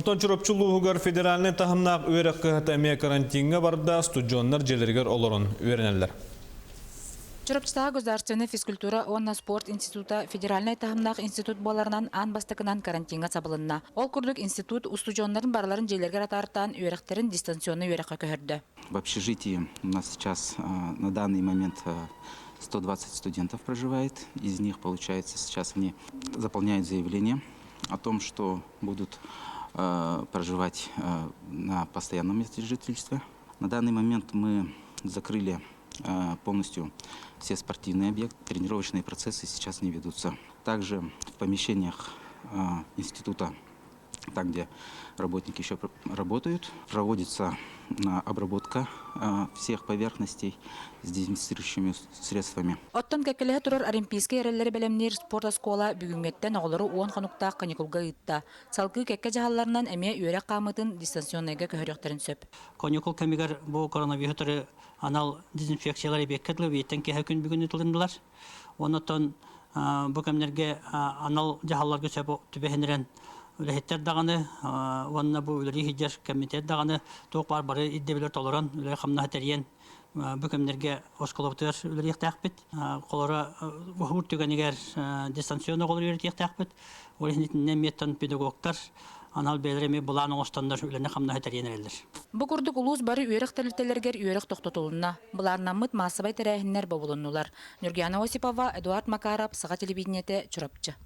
Онтон Чурапчы улууһугар федеральнай таһымнаах үөрэх кыһата эмиэ карантиҥҥа барда, студеннар дьиэлэригэр олорон үөрэнэллэр. Чурапчытааҕы государственнай физкультура уонна спорт института федеральнай таһымнаах институт буоларынан аан бастакынан карантиҥҥа сабылынна. Ол курдук институт устудьуоннарын барыларын дьиэлэригэр атаартаан үөрэхтэрин дистанционнай үөрэххэ көһөрдө. В общежитии у нас сейчас на данный момент 120 студентов проживает. Из них, получается, сейчас они заполняют заявление о том, что будут проживать на постоянном месте жительства. На данный момент мы закрыли полностью все спортивные объекты. Тренировочные процессы сейчас не ведутся. Также в помещениях института, там, где работники еще работают, проводится обработка всех поверхностей с дезинфицирующими средствами. Оттон кэккэлэһэ турар Олимпийскай эрэллэри бэлэмниир спорт оскуола бүгүҥҥэттэн оҕолору уон хонуктаах каникулга ыытта. Салгыы кэккэ дьаһалларынан эмиэ үөрэх хаамыытын дистанционнайга көһөрүөхтэрин сөп. Каникул кэмигэр бу коронавирустары анал дезинфекциялар эбиэккэ дылы бииртэн киэһэ күн бүгүн ыытылыннылар. Оннуттан бу кэмнэргэ анал дьаһалларга сөп түбэһиннэрэн үлэһиттэр даҕаны уонна бу үлэлии сылдьар комитет даҕаны туох баар бары ирдэбилэр толорон үлэ-хамнаһы тэрийэн бу кэмнэргэ оскуолабытыгар үлэлиэхтээхпит. Холоро уһуур түгэнигэр дистанционно оҕолору үөрэтиэхтээхпит. Ол иһин итиннэ эмиэттэн педагогтар анал бэйэлэрэ эмиэ былаан оҥостоннор үлэни-хамнаһы тэрийэн эрэллэр. Бу курдук улуус бары үөрэх тэрилтэлэригэр үөрэх тохтотулунна. Былааннаммыт маассабай тэрээһиннэр бобулуннулар. Нюргиана Осипова, Эдуард Макаров, Саха телевидениетэ, Чурапчы.